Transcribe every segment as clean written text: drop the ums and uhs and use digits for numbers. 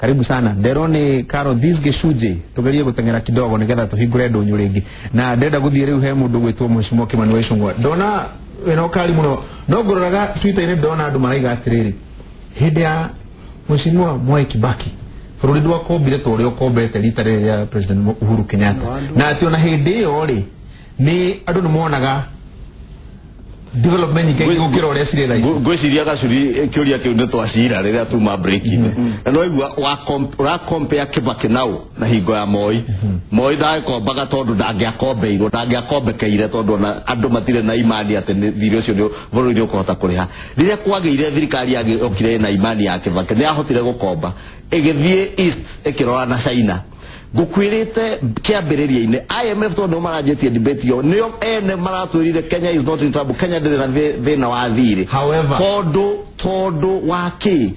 Karibu sana. Nderoni Karo this gĩcunjĩ tugerie gũteng'era kidogo nĩgetha tũhingũre ndũnyũ rĩngĩ, na ndĩrenda gũthiĩ rĩu he mũndũ gwĩtwo Mheshimiwa Kimani wa Ichung'wa. Ndona wĩna ũkali mũno, no ngũroraga Twitter-inĩ ndona andũ maraiga atĩrĩrĩ, hĩndĩ ya Mheshimiwa Mwai Kibaki bũrũri ndwakombire ta ũrĩa ũkombete rita rĩrĩ rĩa President Uhuru Kenyatta, na atĩ ona hĩndĩ ĩyo rĩ nĩ andũ nĩ monaga development nyingĩ gũkĩra ũrĩa cirĩ thaa ici. Ngwĩciria gacuri kĩũria kĩu nĩ twacira rĩrĩa tuma break-inĩ, na no igua ũrakompea Kibaki nau na hingo ya Moi. Moi ndagĩkombaga tondũ ndangĩakombeirwo, ndangĩakombekeire, tondũ ona andũ matirĩ na imani atĩ thirĩ ũcio nĩ bũrũri nĩ ũkũhota kũrĩha. Rĩrĩa kwagĩire thirikari yokire na imani ya Kibaki, nĩ yahotire gũkomba ĩgĩthiĩ East ĩkĩrora na China. Ngũkwĩrĩte kĩambĩrĩria-inĩ, IMF tondũ nĩo maranjĩtie debate ĩyo, nĩo ene maratwĩrire Kenya is not in trouble, Kenya ndĩrĩ na thĩna wa thirĩ. However, Tondũ wa kĩ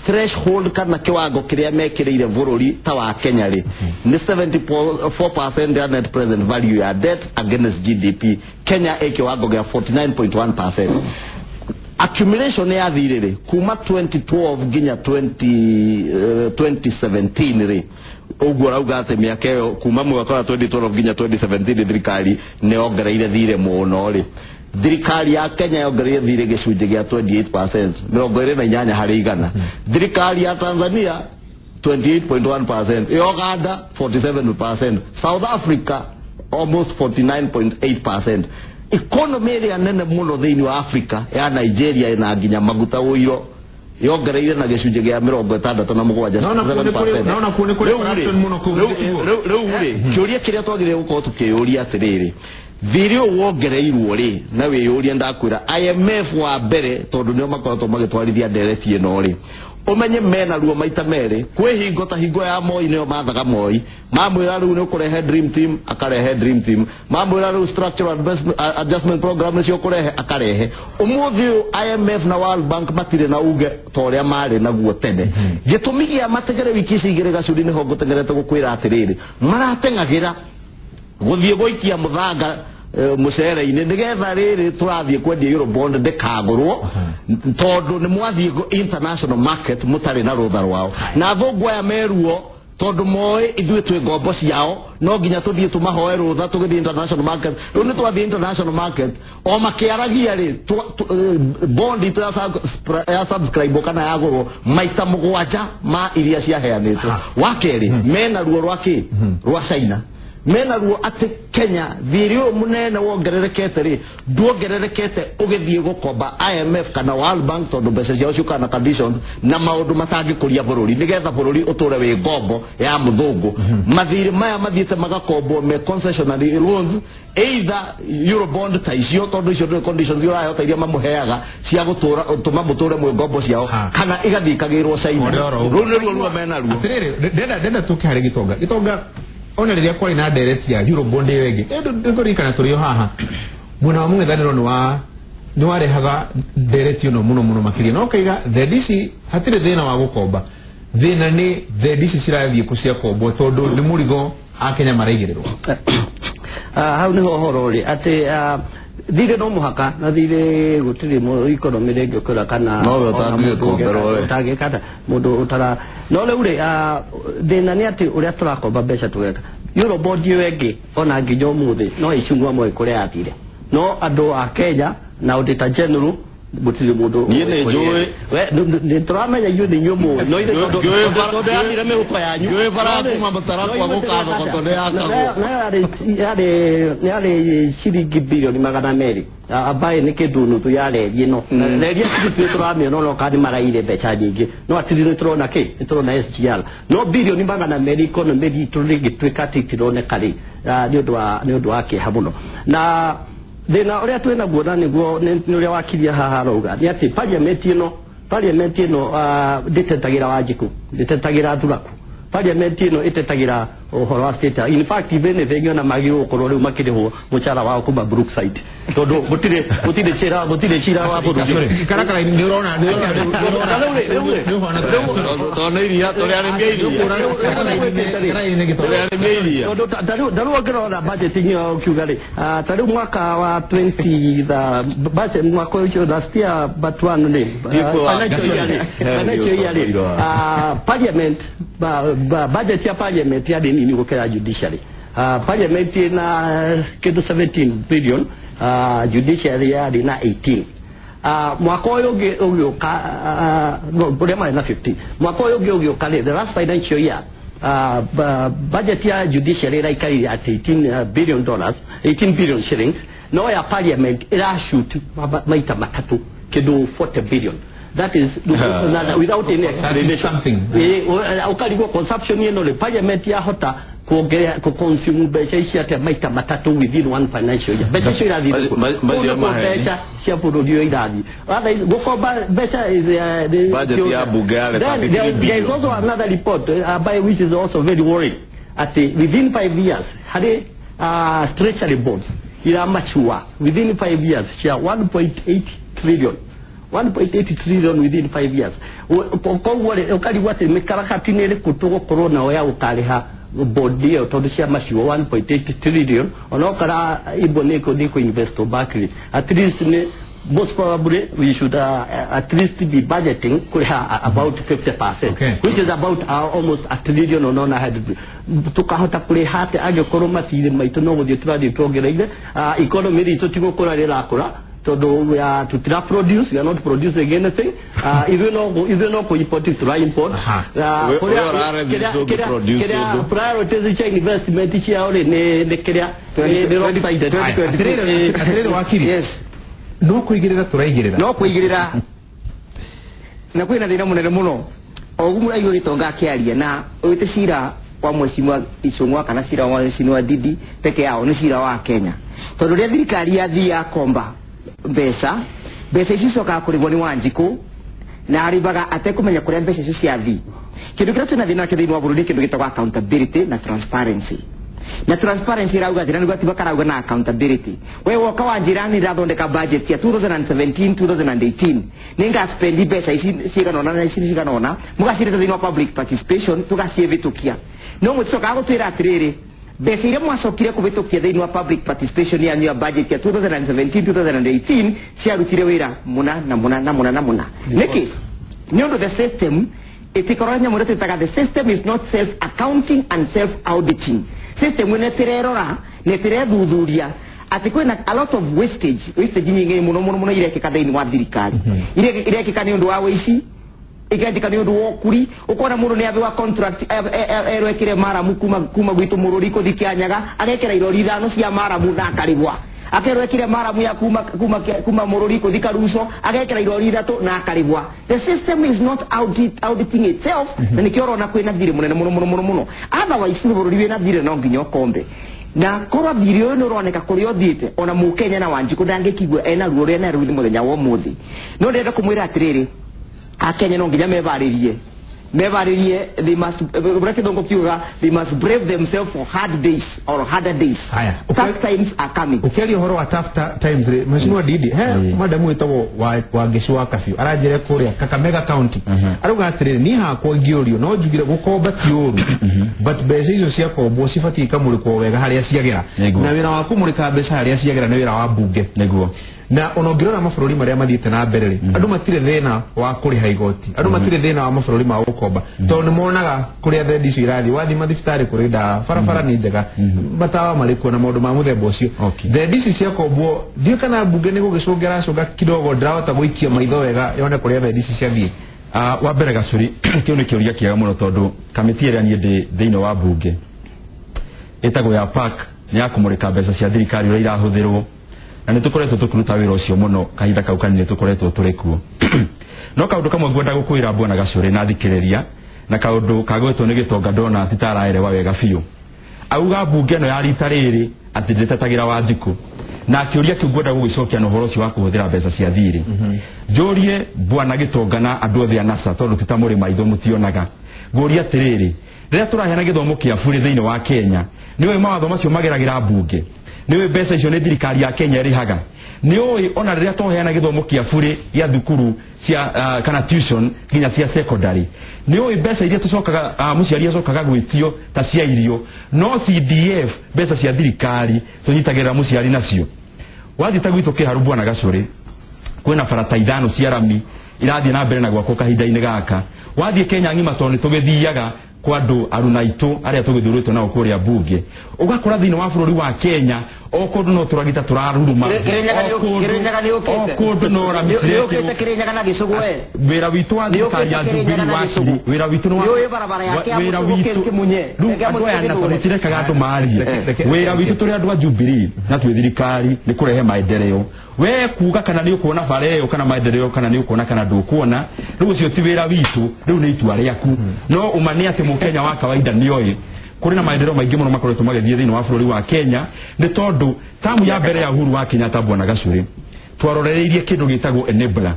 threshold kana kiwango kĩrĩa mekĩrĩire bũrũri ta wa Kenya rĩ nĩ 74% ya net present value ya debt against GDP. Kenya ĩ kiwango gĩa 49.1%. Accumulation ya thirĩ rĩ kuma 2012 nginya 2017 rĩ, ũguo rauga atĩ mĩaka ĩyo kuma mwaka wa 2012 nginya 2017 thirikari nĩ yongereire thirĩ mũno rĩ, thirikari ya Kenya yongereire thirĩ gĩcunjĩ gĩa 28%, 28%. Thirikari ya Tanzania 28.1%, Uganda 47%, South Africa almost 49.8%. Economy ĩrĩa nene mũno thĩinĩ wa Africa ya Nigeria ĩna nginya maguta ũiro yongereire na gĩcunjĩ gĩa 67. Naona kuo nĩ kũrĩ corruption mũno kũu. Rĩu rĩ, kĩũria kĩrĩa twagĩrĩire gũkorwo tũkĩyũria atĩrĩrĩ, thirĩ ũyũ wongereirwo rĩ, na wĩyũrie, ndakwĩra IMF wa mbere tondũ nĩo makoretwo magĩtwarithia ndereti ĩno rĩ, ũmenye mena ruo maita merĩ. Kwĩ hingo ta hingo ya Moi nĩo mathaga Moi, mamwĩra rĩu nĩ ũkũrehe dream team, akarehe dream team, mamwĩra rĩu structural adjustment program nĩcio ũkũrehe, akarehe. Ũmũthĩ ũyũ IMF na World Bank matirĩ na uge ta ũrĩa marĩ naguo tene. Gĩtũmi gĩa mategere wiki ici igĩrĩ, gacuri, nĩho ngũtengerete gũkwĩra atĩrĩrĩ, marateng'agĩra gũthiĩ gũikia mũthanga mũcere-inĩ nĩgetha rĩrĩ tũrathiĩ kwendia Eurobond ndĩkagũrwo, tondũ nĩ mwathiĩ international market mũtarĩ na rũtha rwao, na athũngũ aya meruo tondũ moĩ ithuĩ twĩ ngombo ciao, no nginya tũthiĩ tũmahoe rũtha tũgĩthiĩ international market. Rĩu nĩ twathiĩ international market o makĩaragia rĩ, bond itũ ya subscribe kana yagũrwo maita 7 ma iria ciaheanĩtwo. Wa kerĩ, mena ruo rwa kĩ rwa China, mena ruo atĩ Kenya thirĩ ũyũ mũnene wongererekete rĩ nduongererekete ũgĩthiĩ gũkomba IMF kana World Bank, tondũ mbeca ciao ciũkaga na conditions na maũndũ matangĩkũria bũrũri, nĩgetha bũrũri ũtũre wĩ ngombo ya mũthũngũ. Mathirĩ maya mathiĩte magakombwo me concessionary loans, either Eurobond ta icio, tondũ icio ndũrĩ conditions ũraheo ta iria mamũheaga cia gũtũra tũma mũtũre mwĩ ngombo ciao, kana igathiĩ ikagĩrwo China. Rũu nĩruo ruo mena ruo. Atĩrĩrĩ, ndenda tũke harĩ Gĩtonga. Gĩtonga, ona rĩrĩa kwarĩ na ndereti ya Eurobond ĩyo ĩngĩ, ndĩkũririkana tũrĩ o haha mwena wa mũng'ethanĩro nĩ warehaga ndereti ĩno mũno mũno makĩria, na ũkaiga thendi ici hatirĩ thĩna wa gũkomba, thĩna nĩ thendi ici cirathiĩ kũ ciakombwo, tondũ nĩ mũrigo akenya maraigĩrĩrwo. Hau nĩho ũhoro ũrĩ atĩ thirĩ no mũhaka na thirĩ gũtirĩ economy rĩngĩũkĩra kana No we ũtangĩgĩkomberwo we. Ũtangĩkata mũndũ ũtara. No rĩu rĩ, thĩna nĩ atĩ ũrĩa tũrakomba mbeca tũgeka Eurobond ĩyo ĩngĩ, ona nginya ũmũthĩ no icungwa moĩ kũrĩa yathire, no andũ a Kenya na Auditor General gũtirĩ mũndũ. Niĩ nĩ njũĩ. We nĩ tũramenya inyuĩ nĩ inyuĩ mũĩ, no ithe tondũ yathire mĩhuko yanyu. Njũĩ bara kuma Mũtarakwa gũkathoko tondũ yakagwo. Nayo yarĩ ciringi birioni 200, ambaye nĩ kĩndũ nuthu ya reri ĩno. Reri ĩno ithuĩ tũramĩona no kana nĩ maraire mbeca nyingĩ, no atĩrĩ nĩ tũrona kĩ nĩ tũrona SGR no birioni 200 economy itũ rĩngĩtuĩka atĩ itironeka rĩ, nĩ ũndũ wa kĩeha mũno. Na thĩna ũrĩa twĩ naguo na nĩguo nĩ ũrĩa wakiria haha arauga nĩ atĩ parliament ĩno ndĩtetagĩra Wanjikũ, ndĩtetagĩra Thuraku. Parliament ĩno ĩtetagĩra ũhoro wa state. In fact, if anything, ona magĩrĩirwo gũkorwo rĩu makĩrĩhwo mũcara wao kuma Brookside. Tondu gutire cira gutire cira wa bũrũri. Karakara ni urona ni urona tondũ iria tũrĩ arĩmi a iria. Tondu ta rĩu ũngĩrora budget ĩyo ũkiuga rĩ, ta rĩu mwaka wa 20 the budget mwaka ũcio last year but one rĩ, financial year rĩ, parliament budget ya parliament yarĩ nini gũkĩra judiciary. Parliament ĩna kĩndũ 17 billion, judiciary yarĩ na 18. Mwaka ũyũ ũngĩ ũgĩũka, no, ũrĩa marĩ na 15, mwaka ũyũ ũngĩ ũgĩũka rĩ, the last financial year, budget ya judiciary ĩraikarire at 18 billion dollars, 18 billion shillings, no ya parliament ĩrashoot maita matatũ, kĩndũ 40 billion. That is without any explanation. Something. Ũkarigwo consumption ĩno rĩ, parliament yahota kuongerera kuconsume mbeca ici atĩa maita matatũ within one financial year? Mbeca icio irathiĩ kũ? Macio Kũu nĩkuo maheni. mbeca cia bũrũri ũyũ irathiĩ. Otherwise, gũkomba mbeca is the Budget ya bunge yarĩ Then 33 there is billion. also another report by which is also very worrying at within 5 years harĩ treasury bonds iramachua within 5 years cia 1.8 trillion, 1.8 trillion within 5 years. Koguo rĩ, ũkarigwo atĩ mĩkarakati nĩ ĩrĩkũ tũgũkorwo nayo ya gũkarĩha bond ĩyo, tondũ cia macio 1.8 trillion onokara ibo nĩ kũ invest back rĩ, at least nĩ most probably we should at least be budgeting kũrĩha about 50%, which is about almost a trillion or 900. Tukahota kũrĩha atĩ angĩkorwo mathirĩ maitũ no gũthiĩ tũrathiĩ tuongereire? Economy ritũ ti gũkũra rĩrakũra, tondũ we are tutira produce, we are not producing anything. Ithuĩ no kũ import tũra import. We ũrarethi tũngĩ produce Kĩrĩa kĩndũ. priorities cia investment ciao rĩ, nĩ kĩrĩa nĩ lopsided. Atĩrĩrĩ wakiri. Yes. No kũigĩrĩra tũraigĩrĩra. No kũigĩrĩra na kwĩna thĩna mũnene mũno o ũguo mũraigua gĩtonga akĩaria na ũyũ ti cira wa mheshimiwa Ichung'wa kana cira wa mheshimiwa Ndindi peke yao, nĩ cira wa Kenya, tondũ rĩrĩa thirikari yathiĩ yakomba mbeca, mbeca icio icokaga kũrĩhwo nĩ Wanjikũ na arĩbaga atekũmenya kũrĩa mbeca icio ciathiĩ. Kĩndũ kĩrĩa twĩna thĩna nakĩo thĩinĩ wa bũrũri nĩ kĩndũ gĩtagwo accountability na transparency. Na transparency irauga thĩna nĩguo atiba karauga na accountability. We woka wanjĩra nĩ ndathondeka budget ya 2017 2018, nĩ ngaspendi mbeca ici cigana ũna na ici cigana ũna, mũgacireta thĩinĩ wa public participation tũgaciĩvĩtũkia, no mũticokaga gũtwĩra atĩrĩrĩ, mbeca iria mwacokire kũvĩtũkia thĩinĩ wa public participation yanyu ya budget ya 2017 2018 ciarutire wĩra mũna na mũna na mũna na mũna. Nĩkĩ? Nĩ ũndũ the system ĩtikorwo nyamũ ĩrĩa twĩtaga the system is not self accounting and self auditing. System ĩno ĩtirerora na ĩtirethuthuria atĩ kwĩna a lot of wastage nyingĩ mũno mũno mũno irekĩka thĩinĩ wa thirikari. Irekĩka nĩ ũndũ wa wĩici, ikenjika nĩ ũndũ wa ũkuri. Ũkona mũndũ nĩ abewa contract erwo ekĩre maramu kuma gwitũ mũrũri kũthi Kĩanyaga, agekĩra irori ithano cia maramu na akarĩhwa. Akerwo ekĩre maramu ya kuma mũrũri kũthi Karuco, agekĩra irori ithatũ na akarĩhwa. The system is not auditing itself, na nĩkĩo ũrona kwĩna thirĩ mũnene mũno mũno mũno mũno. Otherwise nĩ bũrũri wĩna thirĩ no nginya ũkombe, na korwo thirĩ ũyũ nĩ ũroneka kũrĩa ũthiĩte, ona mũkenya na Wanjikũ ndangĩkigua ena ruo rũrĩa ena ruo mũthenya wa ũmũthĩ. No ndĩrenda kũmwĩra atĩrĩrĩ, akenya no nginya mevarĩrie. They must, ũrĩa kĩthũngũ kiugaga, they must brave themselves for hard days or harder days. Haya. Tough times are coming. Ũkĩaria ũhoro wa tough times rĩ, mheshimiwa Ndindi, he madamu wĩtagwo wa Ngĩci wa Kabiũ aranjĩra kũrĩa Kakamega County, arauga atĩrĩrĩ, niĩ hakwa ingĩũrio no njugire gũkomba ti ũru, but mbeca icio ciakombwo cibatiĩ ikamũrĩkwo wega harĩa ciagera. Na wĩra wa kũmũrĩka mbeca harĩa ciagera nĩ wĩra wa mbunge. Na ona ũngĩrora mabũrũri marĩa mathiĩte na mbere rĩ, andũ matirĩ thĩna wa kũrĩha igoti, andũ matirĩ thĩna wa mabũrũri ma gũkomba, tondũ nĩ monaga kũrĩa thendi icio irathiĩ. Wathiĩ mathibitarĩ kũrĩ ndawa, barabara nĩ njega, matawa marĩ kuo na maũndũ ma mũthemba ũcio. Thendi ici ciakombwo, ndiũĩ kana mbunge nĩ gũgĩcũngĩra cũnga kidogo, ndĩrahota gũikia maitho wega yone kũrĩa thendi ici ciathiĩ. Wa mbere Gacũri, kĩu nĩ kĩũria kĩega mũno, tondũ kamĩtĩ ĩrĩa niĩ ndĩ thĩinĩ wa mbunge ĩtagwo ya PAC nĩ ya kũmũrĩka mbeca cia thirikari ũrĩa irahũthĩrwo, na nĩ tũkoretwo tũkĩruta wĩra ũcio mũno kahinda kau kanini tũkoretwo tũrĩ kuo. No kaũndũ kamwe ngwenda gũkwĩra, bwana Gacũrĩ na thikĩrĩria, na kaũndũ kagwetwo nĩ gĩtonga ndona titaraerewa wega biũ, auga mbunge ĩno ya rita rĩrĩ atĩ ndĩtetagĩra Wanjikũ, na kĩũria kĩu ngwenda gũgĩcokia na ũhoro ũcio wa kũhũthĩra mbeca cia thirĩ. Njũrie bwana gĩtonga na andũ othe a NASA, tondũ ti ta mũrĩ maitho mũtionaga, ngũria atĩrĩrĩ, rĩrĩa tũraheana gĩthomo kĩa burĩ thĩinĩ wa Kenya, nĩ ũĩ mawatho macio mageragĩra mbunge? Nĩ ũĩ mbeca icio nĩ thirikari ya Kenya ĩrĩhaga. Nĩ ũĩ ona rĩrĩa twaheana gĩthomo kĩa burĩ gĩa thukuru cia kana tuition nginya cia secondary, nĩ ũĩ mbeca iria tũcokaga mũciari acokaga gwĩtio ta cia irio, no CDF mbeca cia thirikari tũnyitagĩrĩra mũciari nacio. Wathiĩ ta gwitũ Kĩharu Bwana Gacũrĩ, kwĩna barata 5 cia rami irathiĩ na mbere na gwakwo kahinda-inĩ gaka. Wathiĩ Kenya ng'ima tondũ nĩ tũgĩthiaga kwa andũ aruna aitũ arĩa tũgĩthurĩtwo nao kũrĩa mbunge, ũgakora thĩinĩ wa bũrũri wa Kenya o kũndũ no tũragita tũraruruma, o kũndũ no rami cirekĩrwo. Kĩrĩnyaga na Gĩcũgũ we. Wĩra witũ wa thirikari ya Jubilee wakiri, wĩra witũ nĩ wa wĩra witũ rĩu andũ aya na tũtirekaga andũ marie. Wĩra witũ tũrĩ andũ a Jubilee na twĩ thirikari nĩ kũrehe maendeleo. We kuga kana nĩ ũkuona bara ĩyo kana maendeleo kana nĩ ũkuona kana ndũkuona, rĩu ũcio ti wĩra witũ, rĩu nĩ itua rĩaku. No ũma nĩ atĩ mũkenya wa kawaida nĩoĩ kũrĩ na maendeleo maingĩ mũno makoretwo magĩthiĩ thĩinĩ wa bũrũri wa Kenya, nĩ tondũ tamu ya mbere ya Uhuru wa Kenyatta Bwana Gacũrĩ twarorereirie kĩndũ gĩtagwo enabler,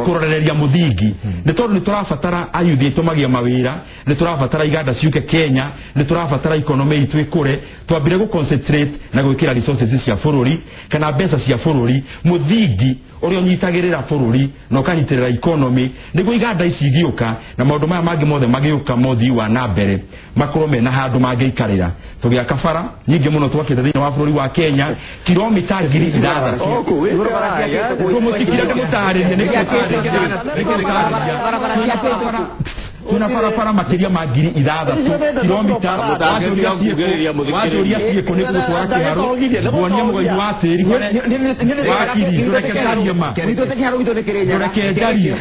kũrorereria mũthingi, nĩ tondũ nĩ tũrabatara ayuthi aitũ magĩe mawĩra, nĩ tũrabatara iganda ciũke Kenya, nĩ tũrabatara economy itũ ĩkũre. Twambire gũ concentrate na gwĩkĩra resources cia bũrũri kana mbeca cia bũrũri mũthingi ũrĩa ũnyitagĩrĩra bũrũri na ũkanyitĩrĩra economy, nĩguo iganda ici igĩũka na maũndũ maya mangĩ mothe magĩũka mothii wa na mbere makorwo mena handũ mangĩikarĩra. Tũgĩaka bara nyingĩ mũno twakĩte thĩinĩ wa bũrũri wa Kenya kilomita 6,000. Mũtikire ndĩmũtarĩrie twĩna barabara makĩria ma 6,000 kilomita. Wanjũria ciĩko nĩ gũgũtwara Kĩharũ nguonie mũgũi wa tĩri wakiri ndũreke njarie ma ndũreke njarie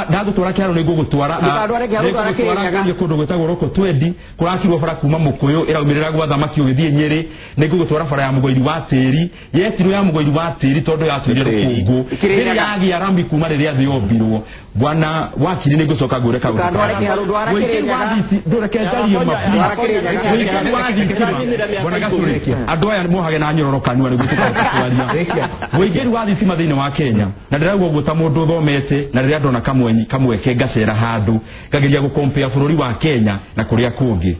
ndagũtwara Kĩharũ nĩ ngũgũtwara nĩngũgũtwara kũndũ gwĩtagwo Roko 20 kũrakirwo bara kuma Mũkũyũ ĩraumĩrĩra gwa thamaki ũgĩthiĩ Nyĩrĩ. Nĩ ngũgũtwara bara ya mũgũiri wa tĩri yetirwo ya mũgũiri wa tĩri tondũ yatũire rũkũngũ rĩrĩa yagĩa rami kuma rĩrĩa thĩ yombirwo. Bwana wakiri nĩ ngũcoka ngũre kaũndũ ndũreke njarie ma Bwana Gacũrĩ, andũ aya mohage na nyororo kanua nĩguo tũkahota kwaria. Ũingĩri wa thitima thĩinĩ wa Kenya, na ndĩrauga ũguo ta mũndũ ũthomete, na rĩrĩa ndona kamweke ngacera handũ ngageria gũkompea bũrũri wa Kenya na kũrĩa kũngĩ,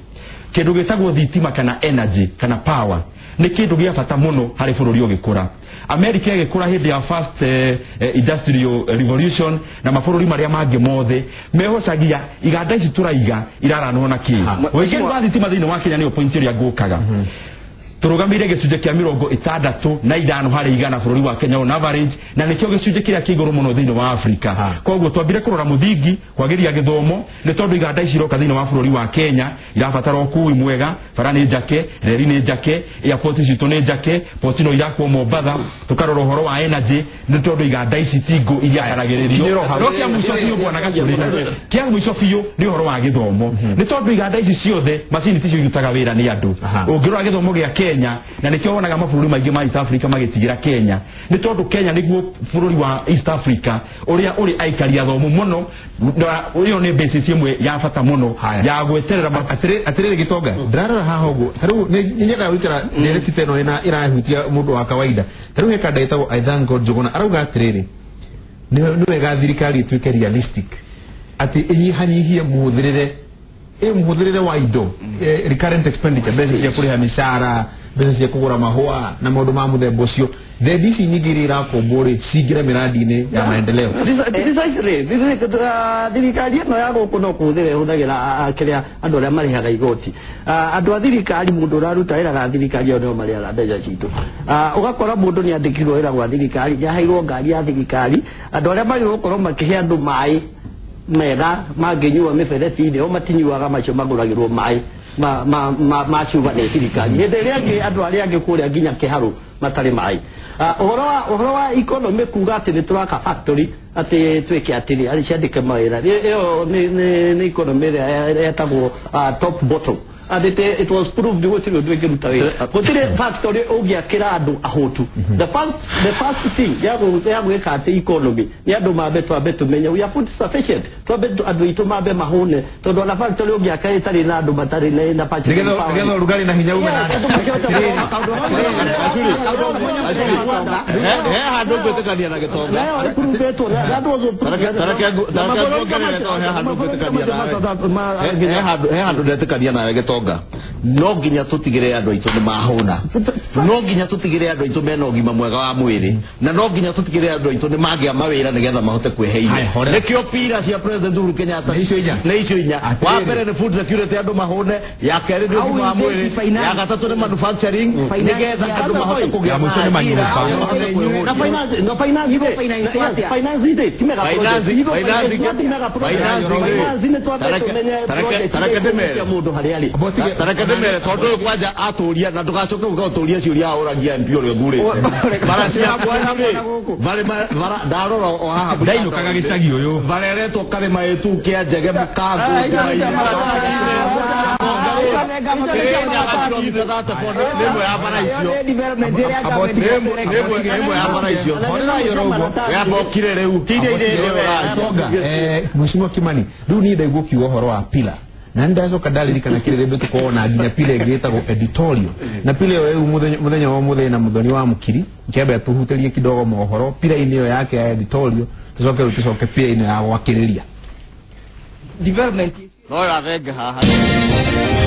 kĩndũ gĩtagwo thitima kana energy kana power nĩ kĩndũ gĩa bata mũno harĩ bũrũri ũgĩkũra. America ĩgĩkũra hĩndĩ ya first industrial revolution na mabũrũri marĩa mangĩ mothe mehocagia iganda ici tũraiga iraranwo na kĩ. Ũingĩri wa thitima thĩinĩ wa Kenya nĩyo point ĩrĩa ngũkaga. Tũrũgamĩire gĩcunjĩ kĩa 65 harĩ igana bũrũri wa Kenya on average, na nĩkĩo gĩcunjĩ kĩrĩa kĩa igũrũ mũno thĩinĩ wa Afrika. Koguo twambire kũrora mũthingi kwagĩria gĩthomo, nĩ tondũ iganda ici iroka thĩinĩ wa bũrũri wa Kenya irabatara ũkui mwega, bara nĩ njake, reri nĩ njake, airport citũ nĩ njake, port no irakwo Mombatha. Tũkarora ũhoro wa energy nĩ tondũ iganda ici ti ngũ iria haragĩrĩrio. No kĩa mũico biũ Bwana Gacũrĩ, kĩa mũico biũ nĩ ũhoro wa gĩthomo, nĩ tondũ iganda ici ciothe macini ticio irutaga wĩra nĩ andũ. Ũngĩrora gĩthomo gĩa Kenya, na nĩkĩo wonaga mabũrũri maingĩ ma East Africa magĩtigĩra Kenya, nĩ tondũ Kenya nĩguo bũrũri wa East Africa ũrĩa ũrĩ aikari athomu mũno. Ĩyo nĩ basis ĩmwe ya bata mũno ya gweterera. Atĩrĩrĩ Gĩtonga, ndĩrarora haha ũguo ta rĩu nĩ nyendaga gũikara ndereti ta ĩno ĩrahutia mũndũ wa kawaida. Ta rĩu he kanda ĩtagwo I thank God Njũgũna arauga atĩrĩrĩ, nĩ wega thirikari ĩtuĩke realistic atĩ ĩnyihanyihie mũhũthĩrĩre mũhũthĩrĩre wa indo, recurrent expenditure, mbeca cia kũrĩha mĩcara, mbeca cia kũgũra mahũa na maũndũ ma mũthemba ũcio. Thendi ici nyingĩ iria irakombwo rĩ cingĩre mĩradi-inĩ ya maendeleo. Precisely, thirikari ĩno ya gũkũ no kũhũthĩra ĩhũthagĩra kĩrĩa andũ arĩa marĩhaga igoti. Andũ a thirikari, mũndũ ũraruta wĩra ga thirikari ĩyo nĩo marĩhaga mbeca citũ. Ũgakora mũndũ nĩ andĩkirwo wĩra gwa thirikari, nĩ aheirwo ngari ya thirikari. Andũ arĩa magĩrĩirwo gũkorwo makĩhe andũ maĩ mega mangĩnyua mĩberethi-inĩ, o matinyuaga macio magũragĩrwo maĩ ma cuba nĩ thirikari. Hĩndĩ ĩrĩa ĩngĩ andũ arĩa angĩ kũrĩa nginya Kĩharũ matarĩ maĩ. Ũhoro wa economy kuga atĩ nĩ tũraka factory atĩ twĩke atĩrĩ atĩ ciandĩke mawĩra, ĩyo nĩ economy ĩrĩa ĩtagwo top bottom. And it was proved gũtirĩ ũndũ ĩngĩruta wĩra. Gũtirĩ factory ũngĩakĩra andũ ahũtu. The first thing ya gwĩka atĩ economy nĩ andũ mambe twambe tũmenye we are food sufficient, twambe andũ aitũ mambe mahũne, tondũ ona factory ũngĩaka ĩtarĩ na andũ matarĩ na purchasing power, nĩgetha ũrugarĩ na hinya ume na he handũ ngwĩtĩkania na Gĩtonga. That was he handå ndetĩkania nawe gĩtonga no nginya tũtigĩrĩre andũ aitũ nĩ mahũna, no nginya tũtigĩrĩre andũ aitũ mena ũgima mwega wa mwĩrĩ, na no nginya tũtigĩrĩre andũ aitũ nĩ magĩa mawĩra nĩgetha mahote kwĩhe irio. Nĩkĩo pira cia President Uhuru Kenyatta nĩ icio inya, nĩ icio inya. Wa mbere nĩ food security, andũ mahũne, ya kerĩ nĩ ũgima wa mwĩrĩ, ya gatatũ nĩ manufacturing nĩgetha andũ mahote kũgĩa mawĩra. Na finance, na finance, finance ite ti mega project, finance finance nĩ twambe tũmenye project ya mũndũ harĩa arĩ. Tareke ndĩmere tondũ ũyũ kwanja atũria na ndũgacoke gũka ũtũria ciũria ũragia MP ũrĩa ũthurĩte bara cia rĩ ndarora o haha ndainũkaga gĩcagi ũyũ bara ĩretwo karĩma ĩtu kĩa njege mũkangu nĩmwe ya bara icio nĩmwe ya bara icio yambokire rĩu Mheshimiwa Kimani, rĩu niĩ ndaigua ũkiuga ũhoro wa pila na ndacoka ndaririkana kĩrĩrĩmbĩ tũkorwo na nginya pila ĩngĩ ĩtagwo editorial, na pila ĩyo rĩu mũthenya wa mũthenya na mũthoni wa mũkiri kĩambe tũhutĩrie kidogo mohoro pila-inĩ ĩyo yake ya editorial, tũcoke rĩu tũcoke pila-inĩ ya gwakĩrĩria development no yathenge haha.